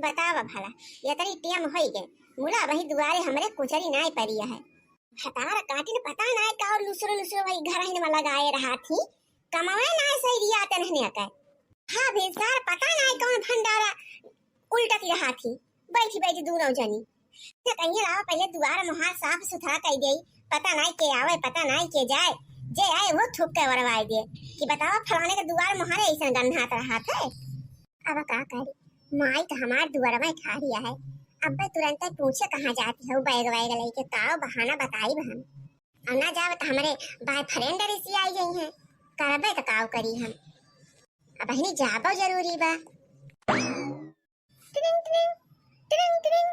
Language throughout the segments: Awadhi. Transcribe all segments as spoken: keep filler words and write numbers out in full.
बतावा भला, यतनी टेम होई गए, मुला वही दुआरे हमरे कुचरी नाय परिया है। भतार काटिन पता नाय का और लुसुर लुसुर वही घर हिन में लगाए रहा थी, कमाए नाय सही रिया तनहने का। हाँ, भिनसार पता नाय कौन भंडारा उलटत रहा थी, बैठी बैठी दूनों जनी। न कहिए लावा पहिले दुआर मुहार साफ सुथरा कइ देई, पता नाय के आवे, पता नाय के जाए, जे आए वो थूक के वरवाए दे कि बतावा फलाने के दुआर मुहारे ऐसन गन्हात रहा थे। अब का करी, माई तो हमार दुआर में ठाढ़िया है, अब तुरंत पूछे कहाँ जाती हो बैग वैग लेके, काव बहाना बताई हम। और ना जाव तो हमरे बॉयफ्रेंड रिसी आई गई हैं, करबे तो काव करी हम। अब बहिनी जाबो जरूरी बा। ट्रिंग, ट्रिंग, ट्रिंग, ट्रिंग।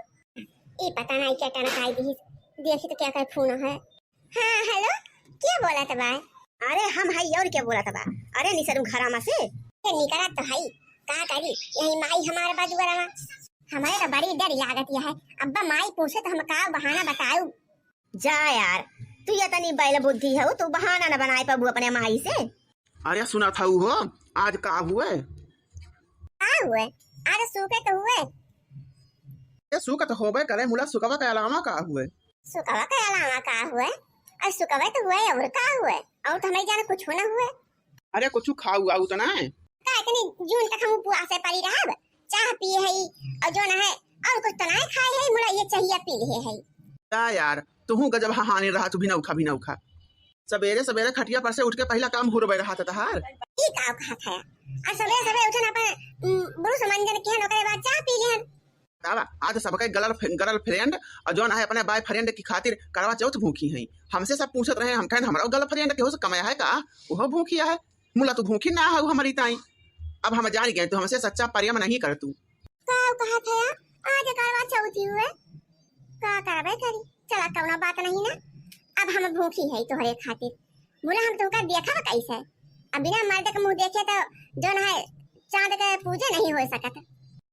ई पता नाई क्या टनकाई दिहिस। देखी तो क्या कर फोन है। हाँ, हेलो, क्या बोलत बा? अरे हम हई और क्या बोलत बा? अरे निसरू घरा में से। ये निकरा तो हई, का करी? यही माई हमार बा दुआरवा। हमारे तो बड़ी डर लागत है। अब्बा माई पूछे तो हम का बहाना बताऊ? जा यार, तू यतनी बैल बुद्धि हऊ, तू बहाना न बनाए पाबू अपने माई से। अरे सुनत हऊ हो, आज का हुए? का हुए? अरे सुके तो हुए। ए, सुके तो होबे करे, मुला सुकवा के अलावा का हुए? सुकवा के अलावा का हुए? अरे सुकवे तो हुए, और का हुए? और तो हमें जाने कुछ ना हुए। अरे कुछ खाऊ आऊ तो ना? का इतनी जून तक हम उपवास पड़ी रहब? चाह पिए हई और जो ना है और कुछ तो ना खाए हई, मुला ये चाहिए पी लिए हई। का यार, तुहू गजब हाहाने रहा, तू भी नौखा भी नौखा। सबेरे सबेरे खटिया पर से उठ के पहला काम हुरबे रहा था तहार। ई का कहा था? और सबेरे सबेरे उठन अपन, उम, ब्रुश मंजन किहन, ओकरे बाद चाह पी लिहन। बतावा, आज सबके गर्ल, गर्लफ्रेंड और जौन है अपने बॉयफ्रेंड की खातिर करवा चौथ भूखी हैं। हमसे सब पूछत रहे, हम कहन हमरा गर्लफ्रेंड केहू से कमाया है का, वो भूखी है। मुला तू भूखी ना हो हमारी ताई। अब हम जान गए तू हमसे सच्चा प्रेम नहीं कर तू। का कहा था? आज करवा चौथी हुए, का करबे करी, चला कौनो बात नहीं ना। अब हम भूखी है तोहरे खातिर, मुला हम तुमका देखब कैसे? अब बिना मर्द के मुंह देखे तो जौन है चांद के पूजे नहीं हो सकत।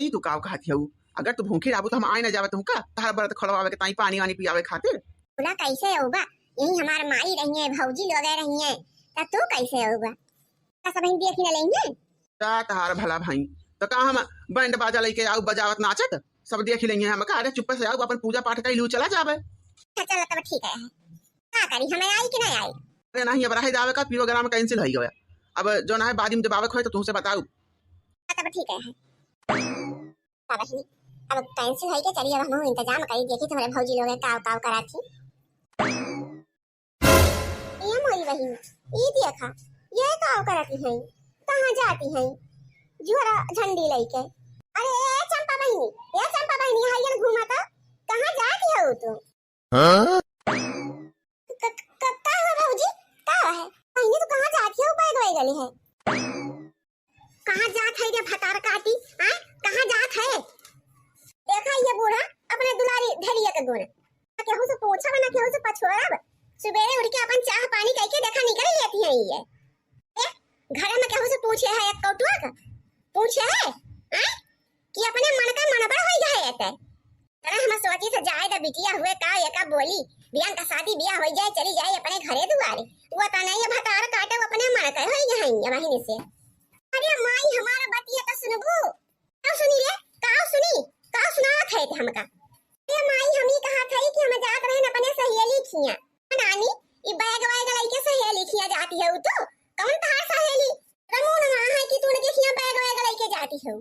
ई तू का कहत हऊ? अगर तू भूखी रहबू तो हम आए ना जावे तुमका तहार व्रत खोलवावे के ताई पानी वानी पियावे खातिर। मुला कैसे होगा? यही हमार माई रही है, भौजी लोग रही है, तो तू कैसे होगा? का सब हम देख न लेंगे? का तहार भला भाई, तो का हम बैंड बाजा लेके आऊ बजावत नाचत सब देख लेंगे हम? का अरे चुप्पे से आऊ अपन पूजा पाठ कर लू चला जावे। अच्छा चलो तब ठीक है, का करी हमें आई कि नहीं आई? अरे नहीं अब रह जावे का प्रोग्राम कैंसिल हो गया, अब जौन है बाद में जब आवे खोए तो तुमसे बताऊ। हाँ, तब ठीक है। का बहिनी, अब कैंसिल है के चली, अब हम इंतजाम करी, देखी तुम्हारे भौजी लोग काव काव करा थी। ये मोरी बहिनी, ई देखा, ये काव करती हैं, कहाँ जाती हैं, जुहरा झंडी लेके। अरे ए चंपा बहिनी, ए चंपा बहिनी, हाय घूमा तो, कहाँ जाती हो तू? हाँ? क-, क-, का हुआ भौजी? का हुआ है? बहिनी, तू कहाँ जाती हो? बैग वैग ले है। कहाँ जात है रे भतार काटी? हाँ? कहाँ जात है? देखा ये बूढ़ा अपने दुलारी धरिया के गुण। केहू से पूछब ना, केहू से पछोरब। सुबेरे उठ के अपन चाह पानी करके देखा निकल लेती है ये। ए, घर में केहू से पूछे है एक कौटुआ का? पूछे है? हाँ? कि अपने मन का मनबड़ होई गए एते। अरे हम सोची से जाए द बिटिया हुए का एका बोली, बियान का शादी बियाह होई जाए, चली जाए अपने घरे दुआरे। वो तना ये भतार काटे, वो अपने मन के होई गए ये बहिनी से। अरे माई हमारा बतिया तो सुनबू। का सुनी रे, का सुनी, का सुनात है थे हमका? अरे माई हम ही कहा था कि हम जात रहे अपने सहेली खिया। नानी, ई बैग वैग लेके सहेली खिया जाती है तू? कौन तहार सहेली? रमून वहाँ है कि तू उनके खिया बैग वैग लेके जाती है?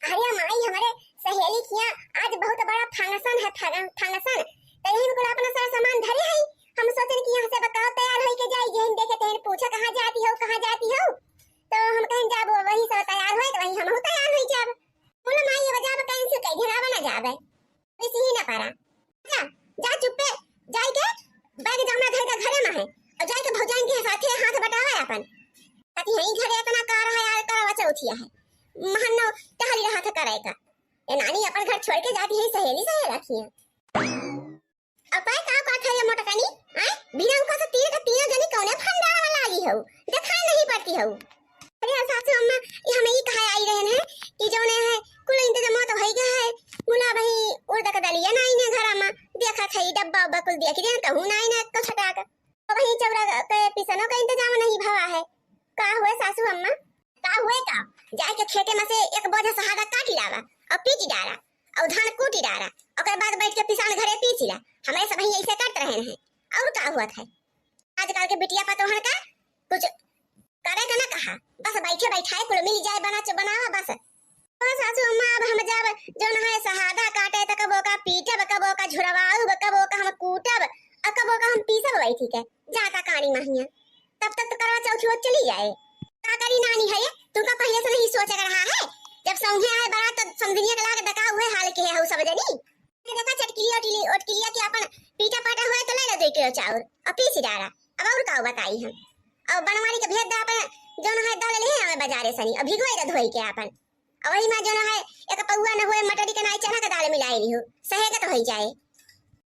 अरे माई, हमारे सहेली खिया आज बहुत बड़ा फंक्शन है, फंक्शन। तो यही में कुल अपना सारा सामान धरे है। हम सोचन कि यहाँ से बताओ तैयार होई के जाई, जेहन देखे तेहन पूछे, "कहाँ जाती हो, कहाँ जाती हो?" तो हम कहें, "जाब वही सब तैयार होए, तो वही हमहू तैयार होई जाब।" बोलो, "माई, ये जाब कैंसिल कर, घरावा ना जाबे।" इसी ही ना पारा। जा, जा चुप्पे, जाई के बैग जौना धर के घरे में है, और जाई के भौजाइन के साथे हाथ बटावे अपन। कति है घरे इतना कार है यार, करवा चौथिया है। महन्नो टहरी रहा था करे का। ये नानी अपन घर छोड़ के जाती है, सहेली सहेला खिया। अब पाए का का था ये मोटकनी? आए? बिना उनका से तीन का तीनों जनी कौने फंदा वाला आई हो? दिखाई नहीं पड़ती हो। अरे यार सासू अम्मा, ये हमें ही कहा आई रहन है कि जौने है कुल इंतजाम तो होई गया है। मुला भाई उर्द का दलिया ना आईने घरा में। देखा था ये डब्बा उब्बा कुल देख देन, कहूँ ना आईने को छटाक। अब वही चौरा के पिसनो का इंतजाम नहीं भवा है। का हुए सासू अम्मा? का हुए का? जाए के खेते में से एक बोझा सहादा काटी लावा और पीटी डाला। और धान कूटी डारा, ओकर बाद बैठ के पिसान घरे पीसी ला। हमरे सबही ऐसे करत रहे हैं, और का हुआ था? आजकल के बिटिया पतोहन का कुछ करे के ना कहा, बस बैठे बैठाए कुल मिल जाए, बना च-, बनावा बस। ओ सासू अम्मा, अब हम जब जौन है सहादा काटे, त कबो का पीटब, कबो का झुरवाउब, कबो का हम कूटब, और कबो का हम पीसब बैठी के, जाता कानी महिया। तब तक तो करवा चौथ वो चली जाए। का करी नानी है, तुमका पहले से नहीं सोचे के रहा है? जब सौंधे आए बरात, तब समझनिया के लागे डका हुए हाल के है, हऊ सब जनी। ये देखा चटकिलिया ओटकिलिया, ओटकिलिया के अपन पीटा पाटा हुए तो ले लो दो किलो चाउर और पीस डारा। अब और का बताई हम? और बनवारी के भेज दे अपन, जौन है दाल ले आवे बाजारे सनी, और भिगोए दे धोई के अपन। और वही में जौन है एक पौआ न हुए मटरी के नाई चना के दाल मिलाई लिहो, सहेगत होई जाए।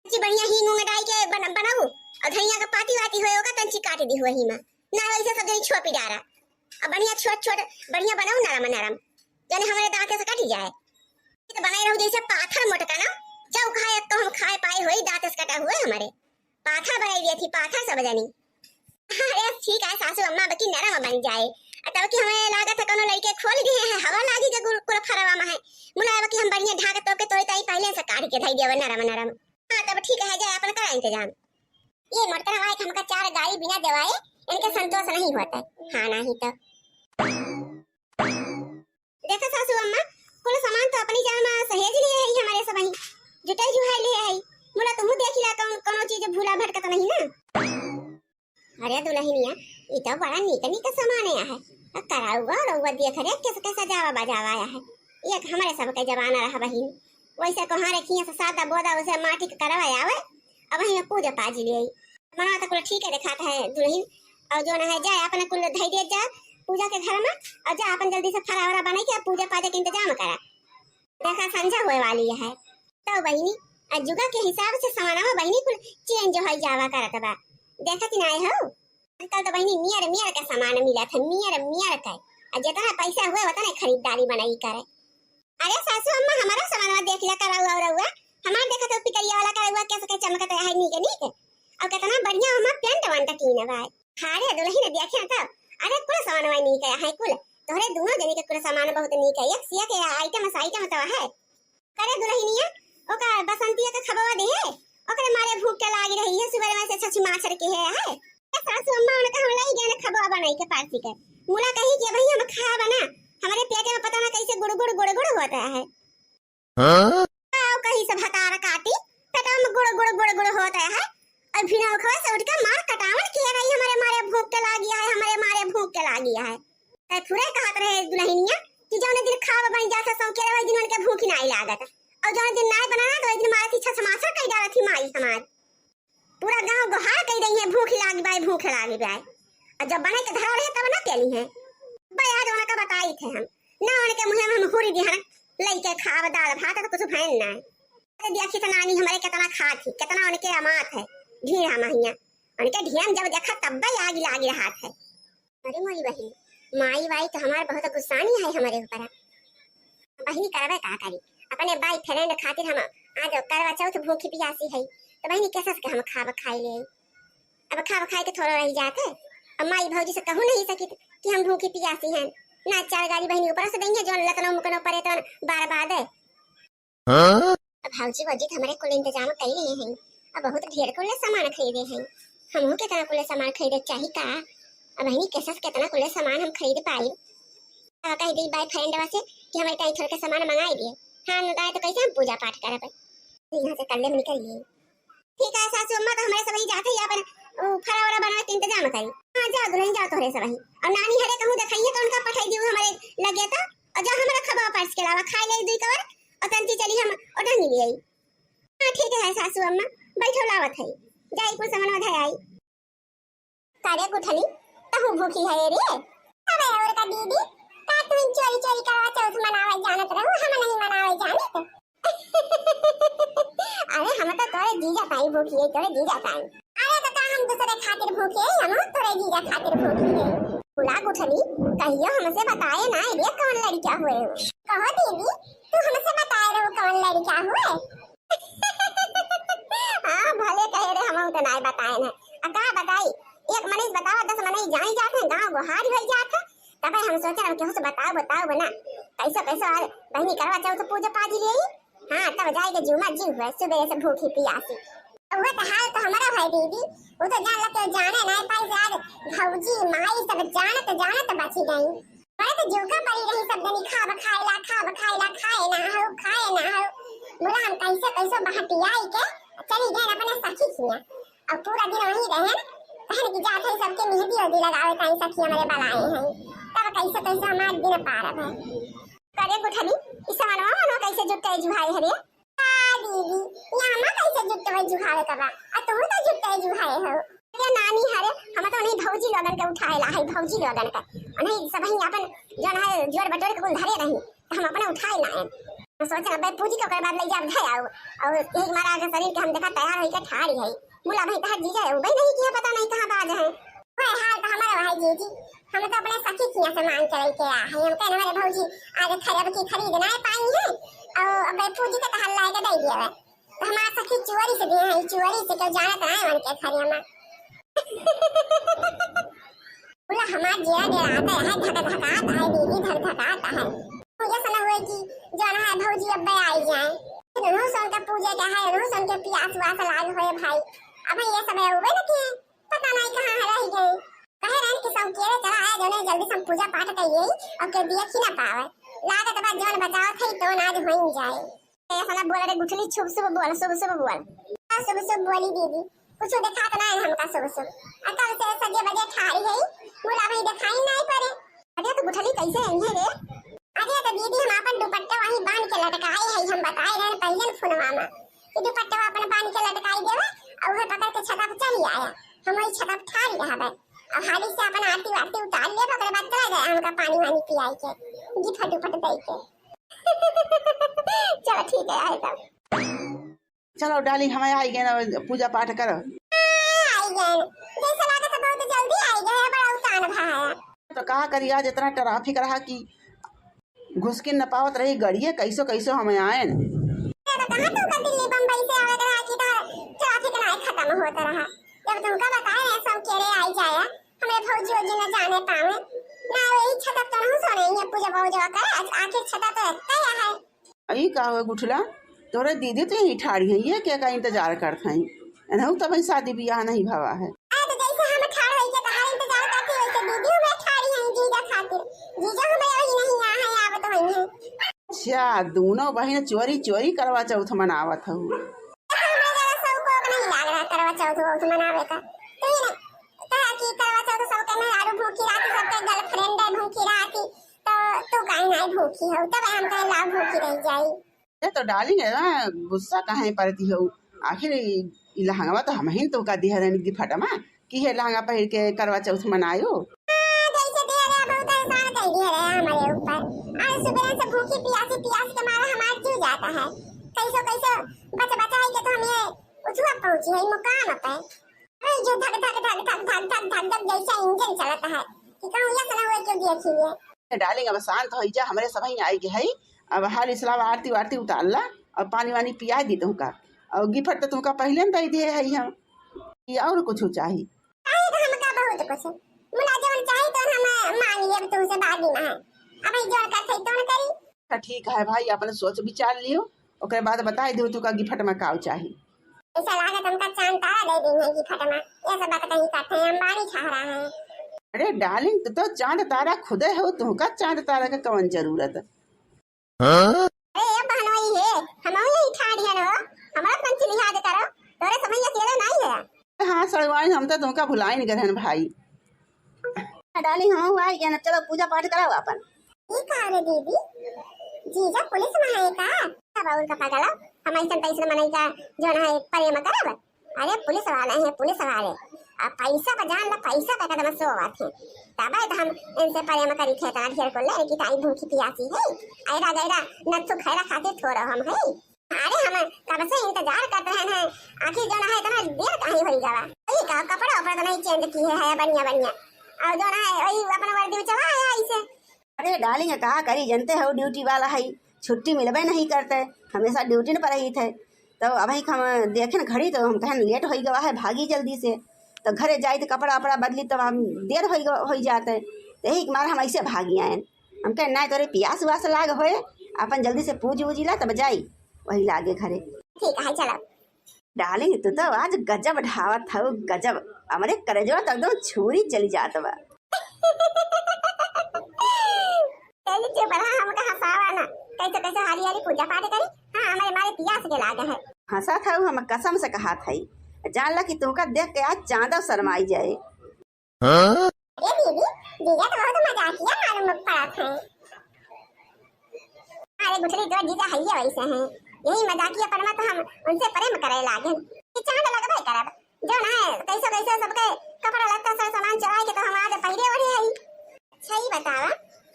अच्छी बढ़िया हींग उंग डाई के बन-, बनाऊ, और धनिया के पाती वाती होए ओका तंची काट दी वही में। ना वैसे सब जनी छोपी डारा। अब बढ़िया छोट छोट बढ़िया बनाऊ, नरम नरम, जने हमरे दांत से कटी जाए। ये तो बनाए रहू जैसे पाथर मोटका ना, जब खाए तो हम खाए पाए होई, दांत से कटा हुए हमारे। पाथर बनाई दिया थी, पाथर सब जनी। अरे ठीक है सासू अम्मा, बकी नरम बन जाए। आ तब की हमें लागत है कोनो लड़के खोल दिए हैं, हवा लागी के कुल, कुल फरवा में है। मुलायम कि हम बढ़िया ढाक तोप के तोड़ी ताई पहले से काट के धई देवे नरम नरम। हाँ तब ठीक है, जाए अपन करा इंतजाम। ये मोटका हवा है कि हमका चार गाली बिना देवाए इनके संतोष नहीं होता है। हाँ नहीं तो। देखा सासू अम्मा, कुल सामान तो अपनी जान में सहेज लिए है हमारे सबही, जुटाई जुहाई लिए है। मुला तुमू देखी ला कौन, कौनो चीज भूला भटकत नहीं ना। अरे दुलहिनिया, ई तो बड़ा नीक नीक सामान है। आ कराउआ रउआ देख रे, कैसे कैसे जावा बजावा आया है। एक हमरे सबके जमाना रहा बहिन, वैसे कोहारे खिया से सादा बोदा वैसे माटी के करवा आवे, अब वही में पूजा पाजी ले। मनवा तो कुल ठीक है दिखाता है दुलहिन, और जौन है जाए अपने कुल धई दे जा पूजा के घर में, और जा अपन जल्दी से फरा वरा बनाई के पूजा पाजा के इंतजाम करा। देखा संझा होए वाली है। तो बहिनी, आ जुगा के हिसाब से सामानवा बहिनी कुल change होई जावा करत बा। देखत नाय हो, आजकल तो बहिनी मियर मियर का सामान मिलत है, मियर मियर का। आ जितना पैसा हुए उतने खरीदारी बनाई करे। अरे सासू अम्मा, हमारा सामानवा देख लिया करउआ रउआ, हमार देखत हो पितरिया वाला करउआ कैसे के चमकत है नीक नीक। और कितना बढ़िया हमार पेंट वेंट कीने बा। हाँ रे दुलहिन, देखे तब, अरे कुल सामानवा नीक है कुल, तोहरे दोनों जनी के कुल सामान बहुत नीक है, एक से एक item से item तो है। करे दुलहिनिया, ओका बसंतिया के खबवा दे है, ओकरे मारे भूख के लागी रही है, सुबह में से छछमाछर के है, है। ए सासू अम्मा, उनका हम लाई गए खबवा बनाई के पारसी के। मुला कही कि भाई हम खाब ना, हमारे पेट में पता ना कैसे गुड़ गुड़ गुड़ गुड़ होता है। हाँ? आओ कहीं से भतार काटी, पेट में गुड़ गुड़ गुड़ गुड़ होता है। और भिनौखवा से उठ के मार कटावन किया रही, हमारे मारे भूख के लागी है, हमारे मारे भूख के लागी है। तै फुरे कहत रहे दुलहिनिया कि जौने दिन खाब बन जात है सौंके रहे, वही दिन उनके भूख ही नाई लागत। और जौने दिन नाई बनाना तो वही दिन मारे थी छछमाछर कई डालत थी माई हमार। पूरा गांव गोहार कई रही है, "भूख लागी बाय, भूख लागी बाय।" और जब बने के धरा रहे तब ना पेली है। भाई आज उनका बताई थे हम, ना उनके मुँह में हम हुरी दिहन, लइके खाब दाल भात तो कुछ भैन ना है। अरे देखी तो नानी हमारे कितना खात ही, कितना उनके अमात है, ढीढ़ा महिया। उनके ढियम जब देखा तब्बे आगी लागी रहात है। अरे मोरी बहिन, माई वाई तो हमार बहुत गुस्सानी है हमारे ऊपर। बहिनी करबे का करी, अपने बॉयफ्रेंड खातिर हम आज करवा चौथ भूखी पियासी है, तो बहिनी कैसे के हम खाब खाई ले? अब खाब खाए के थोड़ा रह जात है। अब माई भौजी से कहू नहीं सकित कि हम भूखी पियासी हैं, ना चार गाली बहिनी ऊपर से देंगे, जौन लतनो मुकनो परे तौन बार बाद है। हाँ? अब भौजी भौजी तो हमारे कुल इंतजाम कर लिए हैं, अब बहुत ढेर कुल सामान खरीदे हैं, हमहू कितना कुल सामान खरीदे चाही का? अब बहिनी कैसे से कितना कुल सामान हम खरीद पाई? अब कह दी बॉयफ्रेंडवा से कि हमारे ताई थोड़ के सामान मंगाई दिए, हाँ न दाए तो कैसे हम पूजा पाठ करब? यहाँ से कल्ले में निकल लिए। ठीक है सासू अम्मा, तो हमारे सबही जाते ही अपन उ, फरा वरा बनावे के इंतजाम करी। हाँ जाओ दुलहिन जाओ तोहरे सबही। और नानी हरे कहूँ देखाइए तो उनका पठाई दियो हमारे लगे तो। और जाओ हमारा खबा पर्स के अलावा खाए ले दुई कवर और तंती चली हम और ढंगी ले आई। हाँ ठीक है सासू अम्मा, बैठो लावत है, जाई कुल सामान धै आई। का रे गुठली, तहू भूखी है रे? अबे और का दीदी, का तू चोरी चोरी करवा चौथ मनावे जानत रहू, हम नहीं मनावे जानित। अरे हम तो तोरे जीजा ताई भूखी है, तोरे जीजा ताई। अरे तो का हम दूसरे खातिर भूखी है, हम तोरे जीजा खातिर भूखी है। बुला गुठली, कहियो हमसे बताए ना रे कौन लड़का हुए हो। कहो दीदी, तू हमसे बताए रहो कौन लड़का हुए? हाँ, भले कहे रे, हम तो नाय बताए ना। आ का बताई, एक मनई बतावा, दस मनई जाई जात है, गाँव गोहारी होई जात है। तबे हम सोचे हम केहू से बताओ, बताओ ना। कैसे, कैसे और बहिनी करवा चौथ पूजा पाजी ले आई। हाँ, तब जाए के जुमा जी हुए, सुबह से भूखी पियासी। वो तो हाल तो हमारा है दीदी, वो तो जान लग के जाने नहीं पाई से आज भौजी माई सब जानत जानत बची गई। बड़े तो जीव का परी रही सब दिन, खाब खाइला, खाब खाइला, खाए ना हो, खाए ना हो। बोला हम कैसे कैसे बहटियाई के चली गए अपने सखी खिया। अब पूरा दिन वहीं रहे, कहन की जात है सबके मेहंदी वेहंदी लगावे ताई सखी हमारे बुलाए हैं। तब कैसे कैसे हमारे दिन पार है। करे गुठली, ई समनवा मनो कैसे जुटे जुहाए हरे? आ दीदी, यहाँ कैसे जुटवे जुहावे का बा? आ तू तो जुटे जुहाए हो। अरे नानी हरे, हम तो उन्हीं भौजी लोगन के उठाए ला है, भौजी लोगन के। उन्हीं सब ही अपन जौन है जोर बटोर के कुल धरे रही, तो हम अपने उठाए लाए। हम सोचे अबे पूजी के ओकर बाद ले जाब धे आओ। और यही मारा के शरीर के हम देखा तैयार होई के ठाड़ी है। मुला भाई तहर जीजा है, उबे नहीं किया, पता नहीं कहाँ बाज है। ओए हाल तो हमारे भाई जीजी, हम तो अपने सखी खिया से मांग के लेके आ है। हम कहने वाले भौजी आज खरब की खरीद ना पाई है और अबे पूजी के तहर लाए के दे दिया है। तो हमारा सखी चोरी से दिए हैं, चोरी से क्यों जानत ना है उनके खरिया में। बोला हमार जिया डेरात है, धक धकात है दीदी, धक धकात है। मुझे सुना हुए कि जाना है भौजी अब्बे आई जाए। फिर उन्हों सुन के पूजे के है, उन्हों सुन के पियास वास लाग होए भाई। अब ये सब हुए न कि पता नहीं कहाँ है रह गए। कहे रहन कि सब केरे चला आया, जौने जल्दी से हम पूजा पाठ करिए और के दिया खी ना पावे। लागत बा जौन बचाओ थे तो आज होई जाए। ए, साला बोल रे गुठली, शुभ शुभ बोल, शुभ शुभ बोल। का शुभ शुभ बोली दीदी, कुछ देखात ना है हमका शुभ शुभ। आ कल से सजे बजे ठाड़ी है, मुला भाई देखाई नहीं पड़े। अरे तो गुठली कैसे आई है रे? अरे तो दीदी हम अपन दुपट्टा वहीं बांध के लटकाए है, हम बताए रहे पहले न फोनवा में कि दुपट्टा अपन बांध के लटकाई देवे और वह पकड़ के छता पे चली आया। हम वही छता पे ठाड़ी रहबे और हाली से अपन आरती वारती उतार लेबे, ओकरे बाद चला जाए हमका पानी वानी पियाई के, गिफट उफट दे के। चलो ठीक है, आए तब। चलो डार्लिंग, हम आई गए ना, पूजा पाठ करो। हाँ, आई गए। जैसे लागत है बहुत जल्दी आई गए, बड़ा उतान भा है। तो का करी, आज इतना ट्रैफिक रहा कि घुसकिन न पावत रही गड़िए, कैसो कैसो हम आएन। तो कहाँ तुमका दिल्ली बम्बई से आवे रहा कि तो ट्रैफिक ना खत्म होत रहा। जब तुमका बताए रहे सब केरे आई जाए, हमरे भौजी वौजी न जाने पावे। ना वही छता तो रहूं सोने, ये पूजा वूजा करे, आज आखिर छता तो रहता ही है। ई का हो गुठला, तोरे दीदी तो यहीं ठाड़ी हैं, ये क्या का इंतजार करत हैं? एनहु तब शादी बियाह नहीं भवा है। अरे तो जैसे हम ठाड़ होई के तहार इंतजार करती, वैसे दीदी हमें ठाड़ी हैं जीजा खातिर। जीजा हमें वही नहीं आ है, आवत वही है। अच्छा, दोनों बहिन चोरी चोरी करवा चौथ मनावत हऊ। हमरा जरा शौक वौक नहीं लाग रहा करवा चौथ वौथ मनावे का। तो ये ना, कहा कि करवा चौथ सबके मेहरारू भूखी रहती, सबके गर्लफ्रेंड है भूखी रहती, तो तू काहे नहीं भूखी हो? तब हम कहे ला भूखी रह जाई। ये तो डार्लिंग है ना, गुस्सा काहे परती हो? आखिर ई, ई लहंगवा तो हमहिन तोका दिहे रहन गिफ्ट मा, कि हे लहंगा पहिर के करवा चौथ मनायो। हाँ, जैसे दिहे रहे, बहुत एहसान कर दिहे रहे हमारे ऊपर। आज सुबह से भूखी पियासी, पियास के मारे हमार जी जाता है। कैसो कैसो बच बचाई के तो हम ये उठुआ पहुंची है मुकाम पे। अरे जो धक धक धक धक धक धक धक धक जैसे इंजन चलता है कि कहूँ ये सना हुए क्यों दिए खिए। डार्लिंग, अब शांत हो जा, हमरे सबही आई के है। अब हाल इसलाम आरती वारती उतार ला और पानी वानी पिया दी तुमका। और गिफ्ट तो तुमका पहले न दे दिए है हम, कि और कुछ चाही? अरे तो हमका बहुत कुछ, मुला जवन चाही तो हम मांग लेब तुमसे बाद में है। अब ई जोन करते तोन करी। अच्छा ठीक है भाई, अपन सोच विचार लियो, ओकरे बाद बताई दियो तुका गिफ्ट में का चाही। ऐसा लागत हमका चांद तारा दे दी है गिफ्ट में, ये सब बात कहीं करते हैं, अंबानी छहरा है। अरे डार्लिंग, तू तो चांद तारा खुदे हो, तुमका चांद तारा के कवन जरूरत? हाँ? अरे ए बहनोई हे, हम यही ठाड़ हन हो, हमरा पंच लिहाज करो, तोरे समझ अकेले नहीं है। हाँ सड़वाइन, हम तो तुमका भुलाइन गए हन भाई। डार्लिंग, हम आई गए ना, चलो पूजा पाठ कराओ अपन। ई का रे दीदी, जीजा पुलिस में है का? अब और का पागल, हम ऐसन तैसन मनई का जो ना है प्रेम करब। अरे पुलिस वाले हैं, पुलिस वाले। आ पैसा पर जान ला, पैसा पे कदम सोवत है। तबे तो हम इनसे प्रेम करी थे, इतना ढेर को ले कि ताई भूखी पियासी है। ऐरा गैरा नत्थु खैरा खातिर थोड़ा हम है। अरे हम कब से इंतजार कर रहे हैं, आखिर जो ना है इतना देर काहे होई गवा? ई का कपड़ा उपड़ा तो नहीं चेंज की है, है बढ़िया बढ़िया। और जो ना है वही अपना वर्दी में चला आया ऐसे। अरे डार्लिंग, का करी, जनते हो ड्यूटी वाला है, छुट्टी मिलबे नहीं करते, हमेशा ड्यूटी न पर रही थे। तो अब हम देखें घड़ी तो हम कहें लेट होई गवा है, भागी जल्दी से। तो घरे जाई तो कपड़ा उपड़ा बदली, तब हम देर होई गवा, होई जाते। तो यही के मारे हम ऐसे भागी आए। हम कहे, "नहीं, तोरे पियास उआस लाग होए, अपन जल्दी से पूज उज ला, तब जाई।" वही लागे घरे। ठीक है, चला। डार्लिंग, तू तो आज गजब ढावत हऊ, गजब। हमरे करेजवा तो एकदम छुरी चली जात बा। चली चुप रहा, हमका हंसावा ना। कैसे कैसे हाली हाली पूजा पाठ करी। हाँ, हमरे मारे पियास के लागे है। हंसत हऊ, हम कसम से कहत हई। जान ला कि तोहका देख के आज चांदो शर्माई जाए। हाँ? ए दीदी, जीजा तो बहुत मजाकिया मालूम पड़त हैं। अरे गुठली, तोर जीजा हइये वैसे हैं, यही मजाकिया पनमा तो हम उनसे प्रेम करे लागे। कि चांद लगबे करब, जो ना है, कैसे कैसे सबके कपड़ा लत्ता सर सामान चुराई के तो हम आज पहिरे ओढ़े हई। अच्छा, ई बतावा,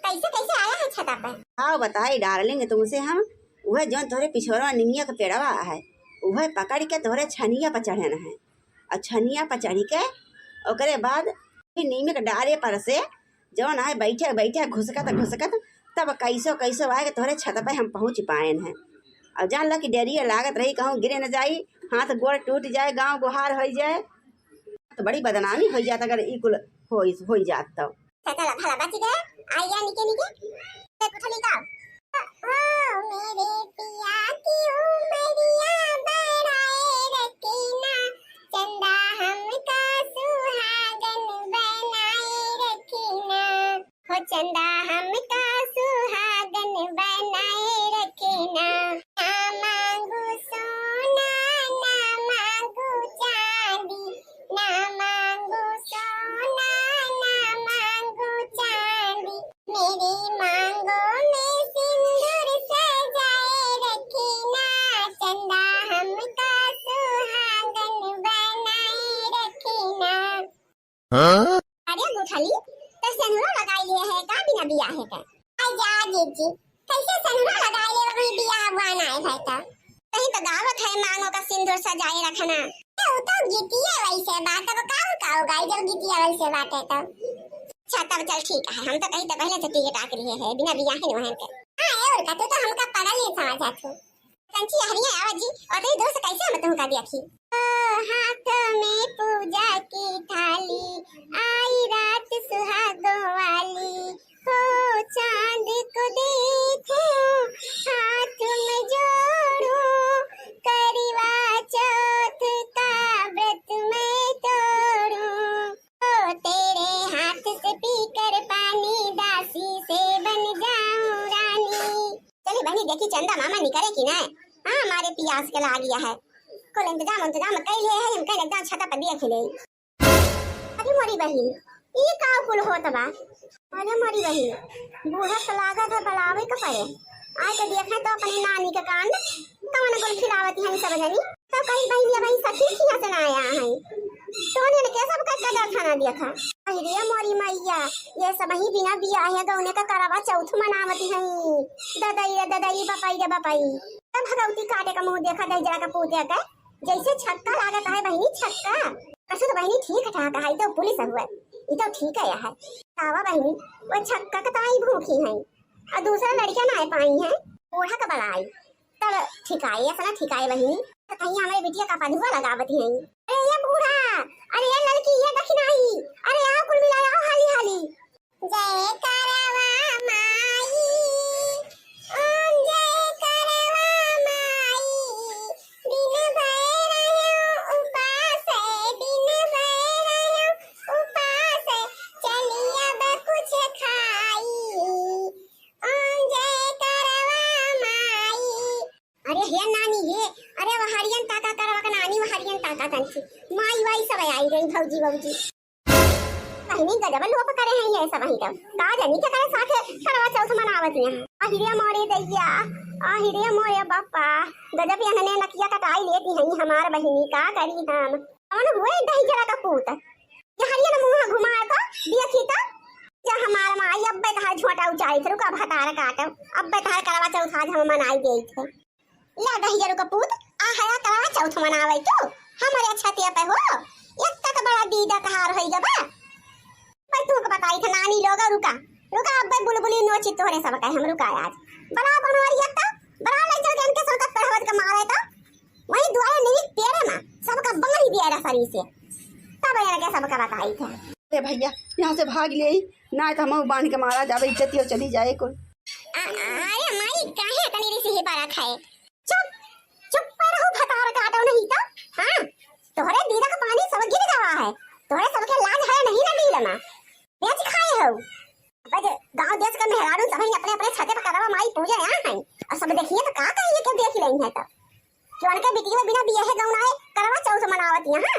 कैसे कैसे आया है छता पे? आओ बताई डार्लिंग तुमसे हम, वह जौन तोहरे पिछोरवा निमिया के पेड़वा है, वह पकड़ के तोहरे छनिया पर चढ़न है। और छनिया पर चढ़ी के ओकरे बाद फिर नीम के डारे पर से जौन आए बैठे बैठे घुसकत घुसकत तब कैसो कैसो आए के तोहरे छत पे हम पहुँच पाएन हैं। और जान लो कि डरिए लागत रही कहूँ गिरे न जाई, हाथ गोड़ टूट जाए, गाँव गुहार होइ जाए, तो बड़ी बदनामी होइ जात अगर ई कुल होइ, होइ जात तो। चला भला बच गया। आइया निके निके। ते कुछ नहीं गाओ। ओ मेरे पिया की उमरिया बढ़ाए रखना, चंदा हमका सुहागन बनाए रखना। हो चंदा हमका सुहागन बनाए रखना। ना मांगू सोना, ना मांगू चांदी, ना मांगू सोना, ना मांगू चांदी। मेरी मांगों में सिंदूर सजाए रखना, चंदा हमका सुहागन बनाए रखना। हाँ? अरे गुठली, तो सेनुरा लगाई लिए है का बिना बियाहे का? आई जा जीजी, कैसे सेनुरा लगाई ले, अभी बियाह हुआ ना है भाई तो। कहीं तो गावत है, मांगों का सिंदूर सजाए रखना। तो, तो गीतिया वैसे बात, अब का, का हो गई जब गीतिया वैसे बात है तो? अच्छा, तब चल ठीक है, हम तो कहीं तो पहले से टिकट आके लिए है, बिना बियाहे नहीं है के। हाँ, और का, तू तो हमका पागल नहीं समझा तू। कंची हरिया आवा जी, और तेरी दोस्त कैसे हम तुमका देखी? ओ, हाथ में पूजा की थाली, आई रात सुहागों वाली, हो चांद को देखूं, हाथ में जोड़ूं, करवा चौथ का व्रत मैं तोड़ूं। ओ, तेरे हाथ से पीकर पानी, दासी से बन जाऊं रानी। चली बहिनी, देखी चंदा मामा निकरे कि ना। हाँ, हमारे पियास के लागिया है, कुल इंतजाम इंतजाम कर लिए है, हम कहीं एकदम छता पर दिया खिले। अरे मोरी बहिन, ई का कुल होत बा? अरे मोरी बहिन, बूढ़ा तो लागत है, बुलावे के पड़े। आए तो देखे तो अपनी नानी के कांड, कवन कुल खिलावती हैं सब जनी। तो कहीं बहिनिया बहिन सखी खिया से ना आया है, तो उन्हें के सब का कदर खाना दिया था। अरे मोरी मैया, ये सब ही बिना बियाहे गौने का करवा चौथ मनावती हैं। ददई रे ददई, बपाई रे बपाई। तब भगवती काटे का मुंह देखा दहिजरा का पूते के, जैसे छक्का लागत है बहिनी, छक्का। कसो तो बहिनी ठीक ठाक है, तो पुलिस हुआ, ई तो ठीक है, है। तावा बहिनी, वो छक्का के ताई भूखी हैं, और दूसरा लड़का ना पाई हैं, बूढ़ा का बलाई, तब ठिकाए, ऐसा ना ठिकाए बहिनी। तो कहीं हमारे बिटिया का पढ़ुआ लगावती हैं। अरे ये बूढ़ा, अरे ये लड़की, ये दखिनाई, अरे आओ कुल मिला, आओ हाली हाली। जय करवा माई, ओम जय करवा माई, दिन भर रह्यो उपास, दिन भर रह्यो उपास, चली अब कुछ खाई, ओम जय करवा माई। अरे हे नानी हे, अरे वो हरियन ताका करवा का नानी, वो हरियन ताका तंची, माई वाई सब आई गई, भौजी वौजी। बहिनी गजब लोप करे हैं ये सब ही तो। का जानी के करे साथे करवा चौथ मनावत हैं। आहिरे मोरे दैया, आहिरे मोरे बापा, गजब इन्हने नकिया कटाई लेती हैं हमार बहिनी, का करी हम। कौन हुए दहिजरा का पूत? ये हरियन मुंह घुमाए तो, देखी तो, जा हमार माई अब्बे तहार झोंटा उचाई थे, रुका भतार काटब, अब्बे तहार करवा चौथ आज हम मनाई देई थे। ला दहिजरू का पूत, आ हया करवा चौथ मनावे तू, हमरे छतिया पे हो, एक तक बड़ा दीदा कहार होई गबा। पर तू के बताई थे नानी लोग, रुका, रुका, अब्बे बुलबुली नोची तोहरे सब कहे हम रुका आज। बड़ा बनवारी एक तो, बड़ा ले चल के इनके सब का पढ़वत के मारे तो, वही दुआरे नहीं पेड़े में, सबका बांध दिया रहा सरी से, तब इनके सबका बताई थे। अरे भैया, यहाँ से भाग ले, ना तो हम बांध के मारा जावे, इज्जतियो चली जाए कुल। आ, आ, अरे माई, काहे तनी रिसी ही पारा खाए? चुप, तब अपने अपने छते पर करवा माई पूजे यहाँ है। और सब देखिए तो का कहिए, क्यों देख रही है तो कि उनके बिटिया बिना बियाहे गौनाए करवा चौथ मनावत यहाँ।